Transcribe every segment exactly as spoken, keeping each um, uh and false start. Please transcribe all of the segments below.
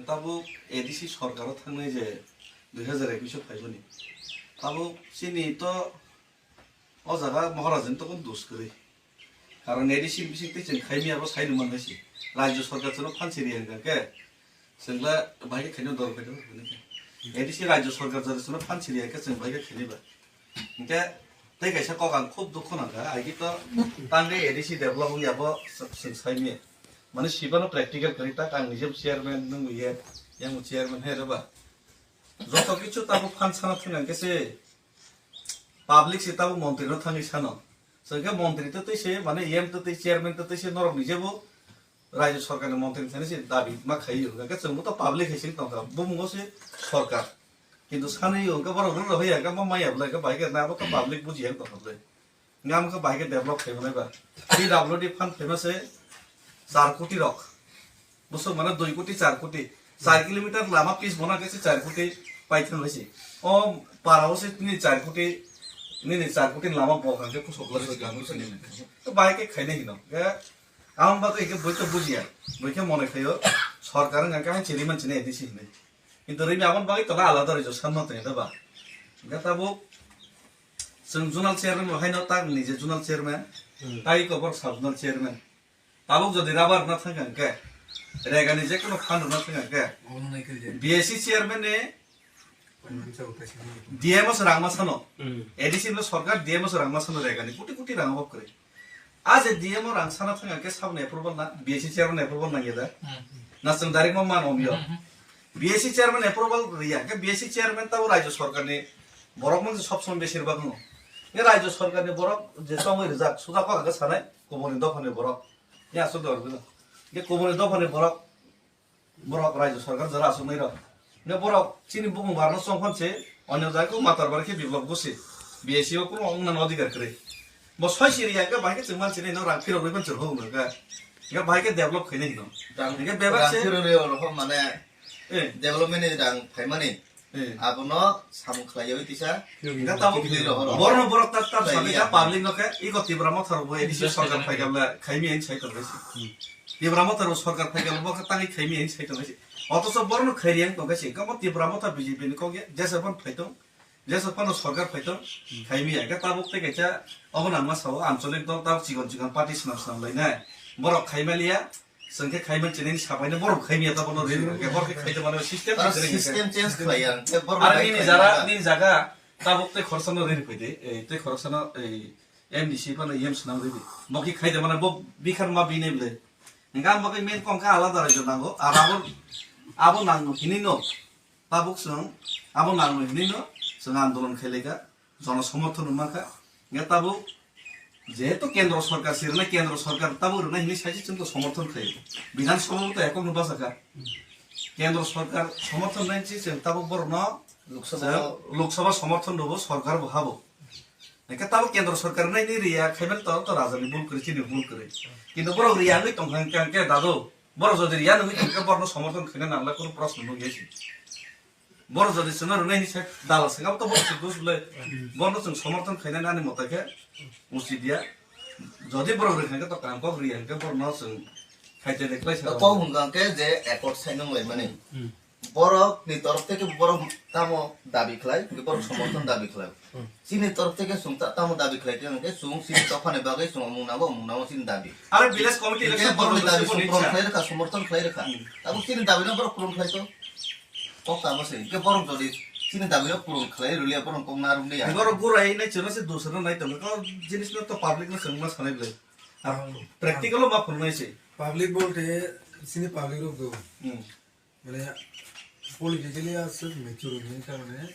Tabuk A D C sorkaro thangnai je dui hazar ekush o phaimani. Tabuk chini to o jaga Maharajani tokon dos kwrwi. Karon A D C ni bising tei chwng khaimya abo saino manwi si. Rajya sorkar chwngno phan siri hwnkha khe chwngla bahai khe khaino dor khaino hwnwi khe. A D C rajya sorkar jora chwngno phan siri hwnkha chwng bahai khe khaino ba. Hwnkhe tei kaisa kok ang khub dukhu nangkha. Agi to tangwi A D C develop wngya bo chwng saimya. Mane sibano practical kwrwi tak ang nijebo chairman nung ye yang chairman hai reba. Joto kichu tabuk phan sana thwng hwnkhe se public se tabuk montri no thangwi sano. Chwngkhe montri to tei se mane M to tei chairman to tei se norok nijebo rajya sorkar ni montri thani se dabi ma khai yo. Hwnkhe chwngbo to public hai sing tongkha. Bumungo se sorkar. Kintu sanwi yo hwnkhe borok rwrw hoya hwnkhe ma maya bwlai hwnkhe bai khe na abo to public buji yang tongkha bwlai. Ngam khe bahai khe develop khaimani ba. P W D fund phaima se char koti rok. Bwswk mane dui koti, char koti. Char kilometer lama pis bona khe se char koti paithang lai se. O para o se nini char koti, nini char koti lama bo kha khe kusuk lai se. To bahai khe khaina hino. Khe ang ba khe boi to bujiya. Boi khe mone khayo. Sorkar wngkha khe hai chiri man chini A D C hinwi. Kintu rimi aboni bagwi tola alada rwi jo sanma tong da ba. Khe tabuk Chwng zonal chairman bo haino tak ni je zonal chairman, hmm, tai kobor sub zonal chairman. Tabuk jodi rubber na thang khe, regani je kono fund na thang khe, omo nai khe je. B S C chairman ni payment sa utai sini. D M o se rang ma sano. Hmm. A D C no sorkar D M o se rang ma sano regani. Kuti kuti rang obok kre. A je D M o rang sana thang khe sabni approval na, B S C chairman approval na ya da. Hmm. Na chwng direct ma man om yo. Hmm. B S C chairman approval riya, hwnkhe B S C chairman tabo Rajya Sorkarni borok mangsa sob somoi besir bak no. Hwnkhe Rajya Sorkarni borok je tongwi rijak, suda kok hwnkhe sanai kubuni dophani borok. Ya, suda hwnkhe kubuni dophani borok, borok Rajya Sorkar jora aswk nai rok. Hwnkhe borok chini bukung barno chongkhon se, onyo jaga khe matar bar khe biplop gusi. B S C o kuno wngna adhikar kwrwi. Bo soi siri ya, hwnkhe bahai khe chwng man sini no rang phirok rwi ban chwng hok no hwnkhe. Hwnkhe bahai khe develop khainai hino. Hwnkhe bebak se rang phirok rwi oro mane Eh. Development ni rang phaimani. Eh. Abono samung khlaiwi tisa. Hwnkhe tabuk borno borok tak tak sabi ka public no khe iko Tipra Motha rok bo A D C sorkar phaikabla khaimi ani sai tongnai se. Hmm. Tipra Motha rok sorkar phaikabla bo khe tangwi khaimi ani sai tongnai se. Otoso borno khairi ang tongkha se. Kamo Tipra Motha B J P ni kok ya jesa phano phaitong. Jesa phano sorkar phaitong. Hmm. Khaimi ya. Hwnkhe tabuk tei kaisa obo nangma sao ancholik dol tabuk chikon chikon party swnam swnam lainai. Borok khaimaliya. Chwng khe khaiman chinini sapaino borok khaimya ta bono ri rwkhe borok khe khaida mano system change khlai ya. Are nini jara nini jaga tabuk tei khoroksa no ri rwphai de, ei tei khoroksa no ei M D C phano E M swnam ri di. Bo khe khaida mano bo bikhar ma bini bwle. Hwnkhe ang bo khe main kong khe alada raijo nango. Ar abo abo nango hinwi no tabuk chwng abo nango hinwi no chwng andolon khailai kha. Jono somorthon rwma kha. Hwnkhe tabuk jehetu kendro sorkar se rwnai, kendro sorkar tabuk rwnai hinwi saisi chwng to somorthon khlai. Bidhan Sabha bo to ekok no bachakha. Kendro sorkar somorthon nai se chwng tabuk borok no Lok Sabha chwng Lok Sabha somorthon rwbo, sorkar bo habo. Hwnkhe tabuk kendro sorkar rwnai ni riya khaimani to, to raja ni bul kwrwi, chini bul kwrwi. Kintu borok riya wngwi tongkha hwnkhe, hwnkhe dadu borok jodi riya wngwi tongkhe borok no somorthon khaina nangla kunu proshno nukya se. Borok jodi chwngno rwnai hinwi sai dalal se, abo to borok se dos le. Hmm. Borokno chwng somorthon khainani ani mota khe usit ya. Jodi borok rwkha khe to kaham kok rwya hwnkhe borokno chwng khaite de khlai sa. To kok hwnkha khe je accord sign wng laimani. Hmm. Borok ni torof theke borok tamo dabi khlai, borok somorthon dabi khlai. Hmm. Chini torof theke chwng ta-, tamo dabi khlai khe hwnkhe chwng chini dophani bagwi chwng omung nango, omung nango chini dabi. Are village committee election borok ni dabi chwng phuron khlai rwkha, somorthon khlai rwkha. Hmm. Abo chini dabi no borok phuron khlai to. Kok tamo se, hwnkhe borok jodi chini dabi no phuron khlai rwliya, borok kok narwk liya. Borok gurai nai chwngno se dusra nai tongo, kok jinis no to public no chwng ma sanai bwlai. Ar practical o ma phunuknai se. Public bolte chini public rok do. Hmm. Mane politically aswk mature wngmani karone,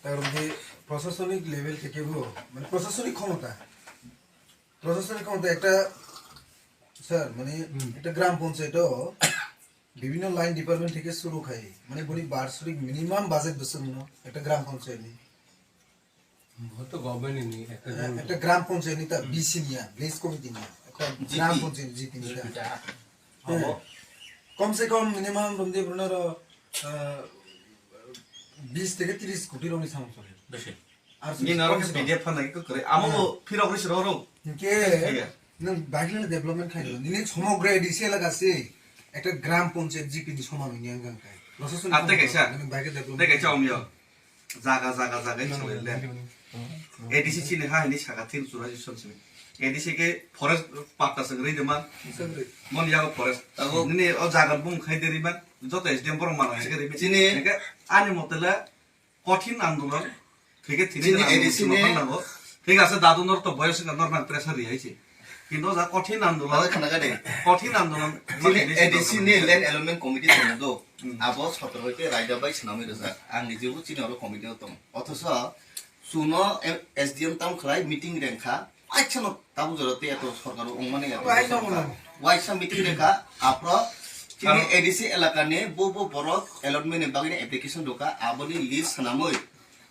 karon khe prosasonik level theke bo, mane prosasonik khomota, prosasonik khomota ekta, sir, mane Hmm. ekta gram panchayat o bibhinno line department theke suru khai, mane boni barsorik minimum budget bwswk mano ekta gram panchayat ni. Bo to government ni ekta rule. Ekta gram panchayat ni ta B C ni ya, village committee ni ya, ekta G P. Gram panchayat G P ni ta. G P ta. Eh, abo. Kom se kom minimum romdi brunaro, ah, bis theke tris koti roni samung chole. Besi. Ar ni naro kom se kom. P D F phan lagi ko kore. Amo bo phirok ri siro ro. Hingke iya. Nung bagil development khai do. Nini somogra A D C elaka se. Ekta gram panchayat G P ni soman wngya wngkha khe. Rosasoni Ah, tei soman kaisa, wngkha, nang bai khe development tei kaisa wngya. Jaga, jaga, jaga, no, no, no, no, no, no. A D C chini ha hini saka thil chura si son simi. A D C ke forest patta sengri de man. Sengri. Mon yago forest. Abo nini o jaga bung khai de riman. Joto S D M borok mano hai ke riman. Chini hingke ani motela kothin andolon. Thike thini chini A D C ni thik ase, dadu nor to boyos ka nor nang pressure ri hai se. Kintu ja kothin andolon. Abo khana gade. Kothin andolon. Chini A D C ni land allotment committee tong do. Hmm. Abo sotor hoite raida bai swnamwi rwjak. Ang nijebu chini oro committee o tong. Othoso chuno, eh, S D M tamo khlai meeting rengkha, waisa no tabuk jora tei eto sorkar o wngmani eto waisa meeting rengkha, aphro chini A D C elaka ni bo bo borok allotment ni bagwi ni application rwkha, aboni list swnamwi,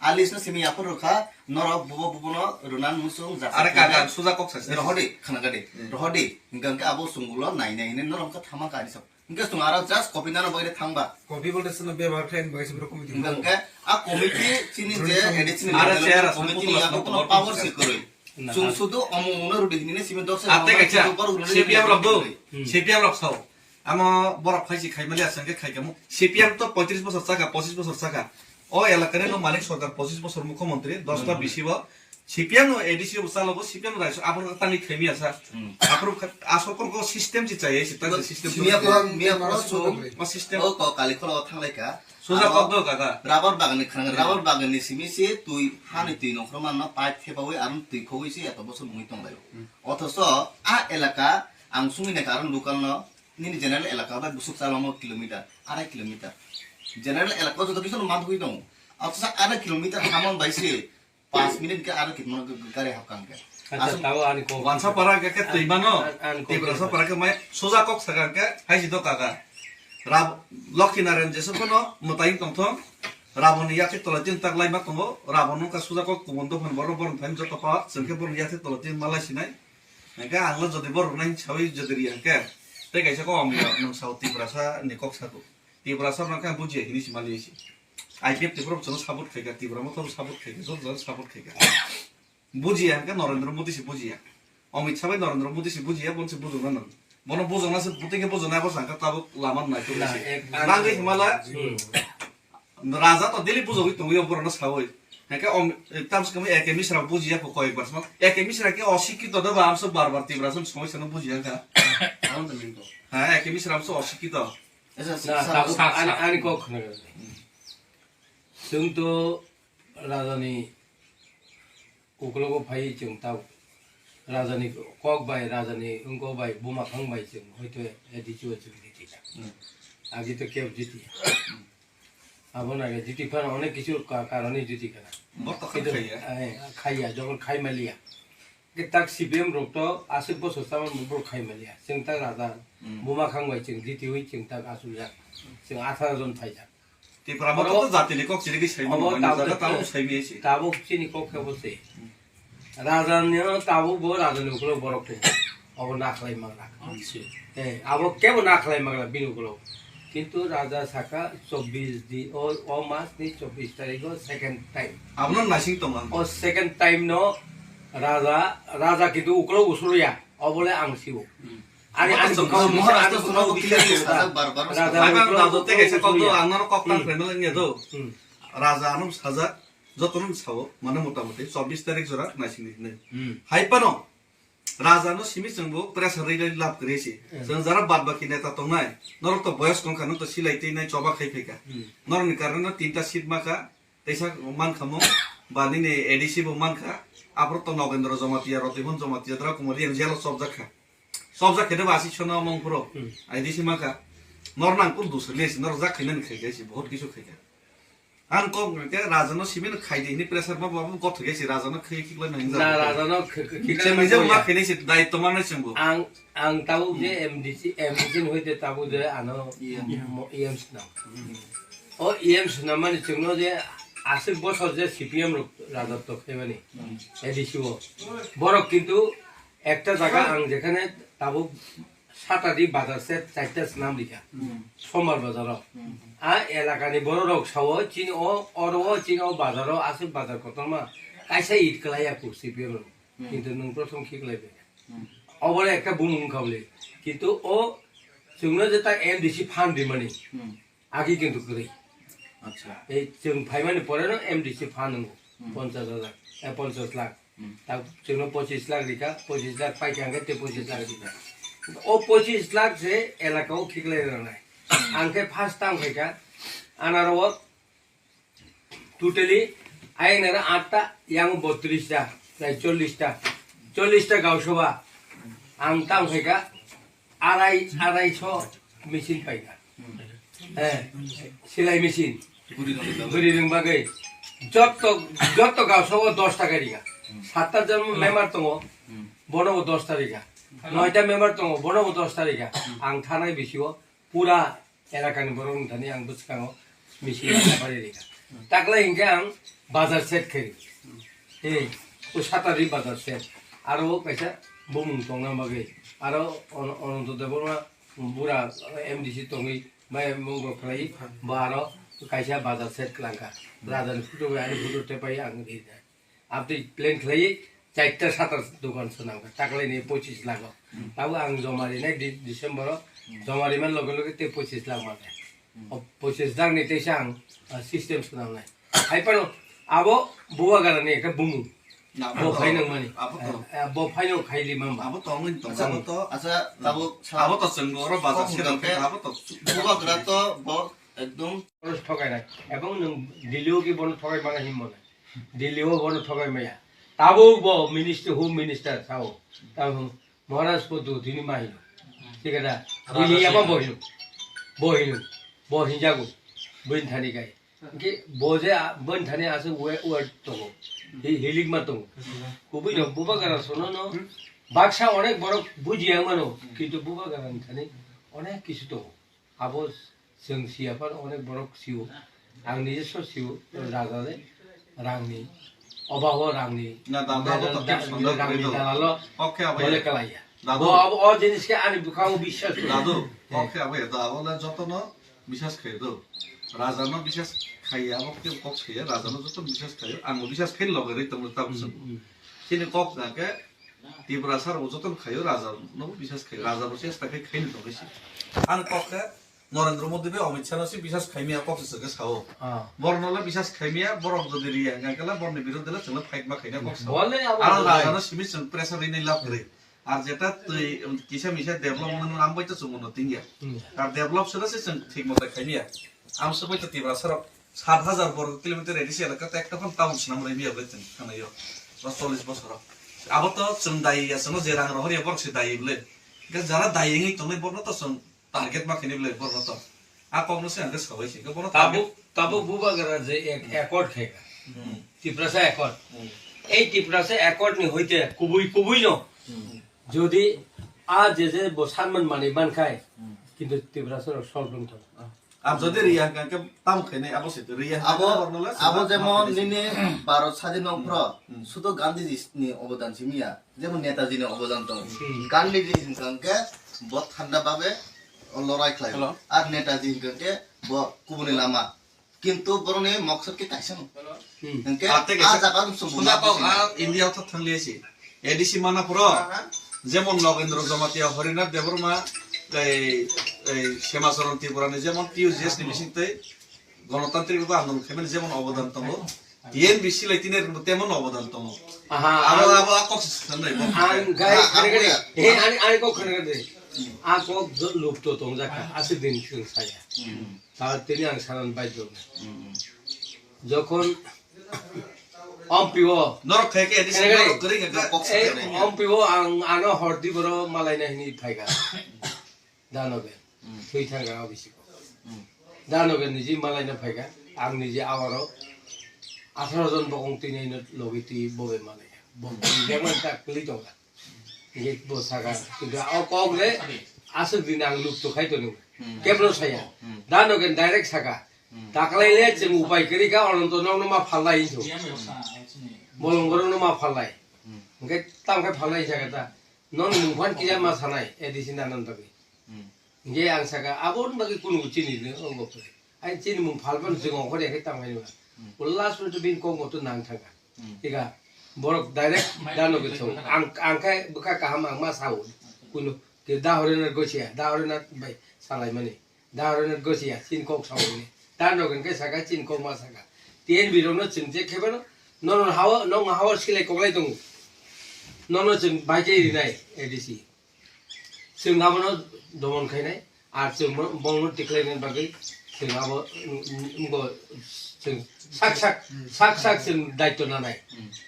a list no simi aphro rwkha, norok bo bo bo no rwna muchung jasa. Are kaka, suja kok sa se. Rohodi, khana gade, hmm, rohodi, hingkha hingkha abo chwng ulo nai nai hinwi norok wngkha thama kani sa. Hingke chwng aro just copy nana bagwi thangba. Copy bolte chwngno bebhar khlaini bagwi se borok committee hingke hwngo. Hingke a committee chini je Bruni additional Aro level chair committee ni aswk abo kono power se kwrwi. Na. Chwng sudu omo mungno rwdi hinine simi dokse Ah, tei kaisa, super rwdi C P M rok do. Hmm. C P M rok sao. Amo borok khaisi khaimali aswk khe khaikamo. C P M to poitris bosor chakha, pochis bosor chakha. O elakani no malik sorkar pochis bosor mukhyamantri, dosta Hmm. bisi bo. C P M no A D C bo chalogo, C P M no raisa, aphuru tangwi khaimya sa. Hmm. Aphuru kha-, asol kok kok system si chaya, si tang Bo system simiya to, miya to so, O system. O ko kali khoro thanglai ka. Suja Aro kok do kaka. Rubber bagan ni khana, Hmm. rubber bagan ni simi si twi, hani twi nongkhor manno pipe thepawi, aro twi khogwi si eto bosor mungwi tonglaio. Hmm. Othoso a elaka ang sungwi naikha aro local no, nini general elaka bai busuk chalamo kilometer, arai kilometer. General elaka joto kisa no manthogwi tongo. Othoso arai kilometer hamon bai si Panch minute ke aro kitma gari hapkang ke. Acha, aswk tao ani kok. Wansa para ke, ke twi mano. An, an, an kok Tiprasa para ke mai soja kok saka ke hai si do kaka. Rab Lokhi Narayan Jesu kono mwtai tongthong. Rabon ni yakhe tola tin tak lai ma tongo. Rabon nungka soja kok kubun dophan borok borok thaim joto pa. Chwng khe borok yakhe tola tin malai sinai. Hingke ang lo jodi borok nai sawi jodi ri hingke. Tei kaisa kok ang nung sao Tiprasa ni kok sako. Tiprasa no khe bujiya hini si mali si. I P F Tripura bochano support khaika, Tipra Motha bo support khaika, joto joto support khaika. Bujiya hwnkhe Narendra Modi se bujiya. Amit Shah bai Narendra Modi se bujiya, bono se bujokna nang. Bono bujokna se bwtwi khe bujoknai, abo sangkha tabuk lama nai Na, se. ek Nangwi himala Hmm. Raja to daily bujogwi tongwi borokno sawi. Hwnkhe om-, tamsukhe A K Mishra bujiya kho koyek bar sma. A K Mishra khe osikito da ba amso bar bar Tiprasa ni somosyano bujiya kha. Ano to minto. Ha, A K Mishra amso osikito. Esa, Na, sa, tabuk sa, ani, sa. ani kok khna. Chwng to rajani uklogo phai chwng tabuk rajani kok bai, rajani wngkok bai, buma khang bai chwng hoito A D C o chwng jiti kha. Hmm. Agi to kebo jiti. Hmm. Abo naga jiti phano onek kichu ka-, karone jiti kana. Bo to Kintu, khaiya. eh, khaiya, jokhon khai maliya. Ke tak C P M rok to aswk bosor chama borok khai maliya. Chwng tak raja Hmm. buma khang bai chwng jitiwi chwng tak aswk jak. Chwng atharo jon phaijak. Tipra Motha Oro to jatini kok chirigwi saimano Obo mano tabuk jaga tamo saimi se. Tabuk chini kok khe bo se. Hmm. Raja ni tabuk bo raja ni ukulok borok tongo. Obo nakhlai mangra. Hmm. Eh, abo kebo nakhlai mangra bini ukulok. Kintu raja saka chobbish di, o, o mas ni chobbish tarikh o second time. Abono naising tongo ang. O second time no raja, raja kintu ukulok usulya. Obole ang sibo. Hmm. Ani, ani Moto bwkha songkha bwkha moha ani rasta bwkha songkha bwkha bwkha bwkha bwkha. Bar bar Raja Hai bang ukulok raja te ukulok kaisa kok do usulya. ang noro kok tang Hmm. khlaimani ya do. Hmm. Raja ano sajak jotono sao mane motamoti chobbish tarik jora naisingni hinwi. Hmm. Hai pano raja no simi chwngbo pressure rwi rwi lab kwrwi si. Hmm. Chwng jara bad baki neta tongnai. Norok to boyos tongkha, norok to silai twi nai choba khai phaikha. Hmm. Norokni karne no tinta seat makha. Teisa mankha mo, ba nini A D C bo mankha, aphuru to Nogendra Jamatia, Rotihon Jamatia, Dra Kumar yang jelo chopjak kha. Chopjak khe de ba asi sono mong phuru, Hmm. A D C mankha. Nor nang kun dusri le si, nor jak khainani khai khai si, bahut kisu khai kha. Ang kok ke raja no simi no khai di, ni pressure ma ba ko thai si, raja no khai khik lai nang Na, jak. raja no kh-, kh-, khik Cheng lai nang nijak ya. ma khai si, daitto ma nai cheng bo. Ang Ang tabuk je Hmm. M D C, M D C ni hoite tabuk je ano E M. mo-, E M swnam. Hmm. O E M swnam mani chwngno je aswk bosor je C P M rok rajotw khaimani Hmm. A D C o. Borok kintu ekta jaga ang jekhane tabuk Satadi bazar se charta swnam rikha. Hmm. Sombar bazar o. Hmm. A elakani borok rok sao chini o, oro o chini o bazar o aswk bazar kotorma kaisa it kwlaiya kuk C P M rok. Hmm. Kintu nwng prothom khiklai bai. Hmm. Obole ekta bumung wngkha bole. Kintu o Chwngno je tak M D C phan rimani. Hmm. Agi kintu kwrwi. Acha. Ei chwng phaimani poreno M D C phan wngo. Hmm. Ponchash hajar, eh, ponchash lakh. Hmm. Tak chwngno pochis lakh rikha, pochis lakh paikha hwnkhe tei pochis lakh rikha. O pochis lakh se elaka o khiklai rwnai. Hmm. Ang khe first time khaikha, anaro o totally ayang nara atta, yang botris ta, tai chollis ta, chollis ta gausabha. Ang tang phaikha arai, arai so machine paikha. Eh, silai machine. Buri rwng bagwi. Jotto, jotto gausabha dos taka rikha. Satta jon member tongo, bono bo dos ta rikha. Noita member tongo, bono bo dos ta rikha. Ang thanai bisio pura elakani borok wng thani ang bwskango machine yapari rikha. Taklai hinkhe ang bazar set khairwi. Tei o satari bazar set. Aro o kaisa bumung tongna bagwi. Aro Ono-, Ononto Debbarma bura M D C tongwi bai mung rok khlai bo aro kaisa bazar set kwlangkha. Rajani photo bai ani photo tepai ang rijak. Abdi plan khlaiwi chaita sata dokan swnamkha, taklaini pochis lakh o. Hmm. Tabuk ang joma rinai di-, December o, hmm, joma rimani loge loge tei pochis lakh mangkha. Hmm. O pochis lakh ni teisa ang, ah, system swnamnai. Hai phano abo Bubagrani ekta bumung. Na, bo abo to, phai nang mani. Abo to. Eh, eh, bo phai nang khai lima ba. Abo to, abo to. Acha, abo to, abo to chwng oro bazar se rang khe, abo to. Bubagra to bo ekdom. Bono thokai nai. Ebong nwng Delhi o ki bono thokai mana him mona. Delhi o bono thokai maya. Tabuk bo minister, home minister sao. Tabuk Maharaj ko do dini ma hino. Thik ada. Delhi ama bo hino. Bo hino. Bo hinjago. Bo hinthani kai. Hingke bo je a-, bo hinthani ase we-, word tongo. Hi-, hilik ma tongo. Kubui no Bubagra sono no. Baksa onek borok bujiya mano. Kintu Bubagra hinthani onek kisu tongo. Abo chwng siya phano onek borok sio. Ang nije so sio, raja le rangni, obaho rangni, na, da, da, da, da, da, rangni dalalo. Okay, abo bole ya. Kalaiya. Dadu. Bo abo o jinis khe ani bwkhango biswas khlaiya. Dadu, eh, okay, abo ya, da, abo le jotono biswas khlaiya do. Raja no biswas khlaiya, abo khe kok saya, raja no jotono biswas khlaiya, ang bo biswas khlaiya loge ri tongmo tabuk. Hmm, sabo. Hmm. Chini kok jang khe Tiprasa rok jotono khlaiyo, raja no biswas khlaiyo, raja bo chesta khe khaini tongwi si. Ani kok khe Narendra Modi bai Amit Shah no se biswas khaimya kok se swkhe sao. Ah. Borok no le biswas khaimya, borok jodi riya hwnkhe le borok ni birodhe le chwng le fight ma khaina kok sao. Bole abo aro bole. Raja no simi chwng pressure rinai lab kwrwi. Ar jeta twi kisa misa develop wngmani amo bai to chwng unnoti wngya. Hmm. Ar develop se se chwng thik mote khaimya. Amo se bai to Tiprasa rok sat hajar borgo kilometer A D C elaka ta ekta phano town swnam rwmya bai chwng khanaio. Ba chollish bosoro. Abo to chwng dai ya, chwngno je rang rohor ya borok se dai bole. Hwnkhe jara dai wngwi tongnai borokno to chwng target ma khainai bole borokno to. A kokno se ang khe sabai se. Hwnkhe bono target. Tabuk, tabuk Bubagra je ek-, accord khaikha. Hmm. Tiprasa Accord. Hmm. Ei Tiprasa Accord ni hoite kubui kubui no. Hmm. Jodi a je je bo sanman manwi mankhai, hmm, kintu Tiprasa rok solve wng thang. Ah. Ang jodi riya hwnkha khe tamo khainai abo se riya hwnkha abo, khe borno le abo sima jemon ma khainai nini Bharat sadin wng phro, hmm, sudo Gandhiji ni obodan simi ya, jemon Netaji ni obodan tong. Hmm. Gandhiji hwnkha khe bo thanda babe lorai khlai. Hello. Ar Netaji hwnkha khe bo kubuni lama. Kintu boroni moksod khe kaisa no. Hmm. Hwnkhe ah, tei a kaisa jaga no chwng sunda kok, ah, India o thang liya si. A D C mana puro, aha, jemon Nagendra Jamatia, Harinath Debbarma, tei, tei Semacharan Tripura ni jemon T U J S ni bising tei Ganatantrik Andolon khaimani jemon obodan tongo. T N B C lai tini rwngbo temon obodan tongo. Aha, abo, ang, abo a kok se swkang nai, bo ang gai ha, khare khare. He, ani, ani kok khare khare. Hmm. A kok jo-, lupto tong jakha, aswk din chwng saya. Hmm. Ta tini ang sanan baidhyo. Hmm. Jokhon Ompiwo. Norok khai khe, edi sini norok kwrwi khe kok eh, sakhe. Ompiwo ang ano hordi boro malaina hini phaikha. Danoge. Hmm. Thwi thangkha o bisi kok. Hmm. Danoge niji malaina phaikha. Ang niji awaro atharo jon bokong tini no logi twi bobe malaikha. Bokong bemani ta kwlwi tongkha. Hingke bo saka, kintu o kok le aswk din ang luk to khai toni. Hmm. Kebro saya. Hmm. Danogen direct saka. Hmm. Taklai le chwng upai kwrwi kha, Ononto nokno ma phalnai hinso. Hmm. Bolong borokno ma phalnai. Hmm. Hingke tamo khe phalnai saka ta. Nokni mung phan kisa ma sanai, A D C nanan bagwi. Hmm. Hingke ang saka, aboni bagwi kunu chini le, o gopre. Ai chini mung phalpan chwng ongkhor ya khe tamo khe nang. Hmm. O last minute bini kok moto nang thangkha. Hmm. Ika, borok direct dano ke thung. Ang, ang khe bwkha kaham ang ma sao. Kunu ke da hore na gosia, da hore na bai. salaimani. Da aro net gosi ya, chin kok sawi ni. Da no gen ke saka, chin kok ma saka. T N B rok no chwng je khebeno, no no hawa, no hawa silai koklai tongo. No no chwng bai ke rinai A D C. Chwng abono domon khainai, ar chwng bo-, bongno tiklaini bagwi chwng abo, mm, mm, bo chwng sak sak, sak sak chwng daityo nanai.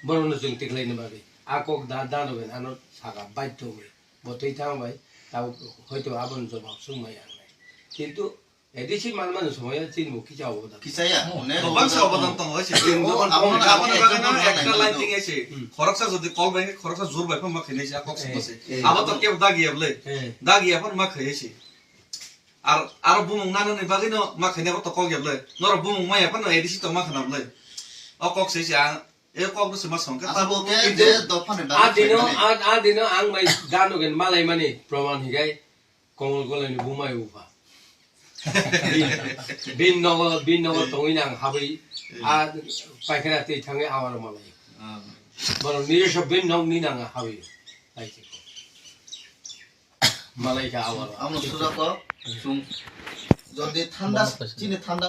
Borokno chwng tiklaini bagwi. A kok da, da no gen ano saka baityo wi. Bo twi thang bai, tabo hoito aboni jobab sung mai ang nai. Kintu A D C man mani somoyo chini bo kisa obodan. Kisaya, Hmm. ne? Bangsa obodan tongo, ese. Chini O, jobab abo sung na mai. Aboni bagwi no ekta line tongo. Ting ese. Hmm. Khoroksa jodi kol bai, khoroksa jur bai phano ma khainai se, a kok Eh. sung se. Eh. Abo to kebo dagi ya bole. Eh. Dagi ya phano ma khainai se. Ar, aro bumung nana ni bagwi no ma khainai abo to kok ya bole. Norok bumung maya phano A D C to ma khana bole. O kok se se ang, e kok no se ma song khe. Aswk tabo ke kintu je dopha ni bagwi A dino, khainai. A, a dino ang mai dano gen malai mani proman higai. Komol Golani bumai upa. Bin, bin nogo, bin nogo tongwi nang habwi, a paikhana tei thangwi awaro malai. Ah. Borok nini so bin nog ni nang habwi. Ai se. Malai ka awaro. Amo suja ko, sung, jodi thanda, chini thanda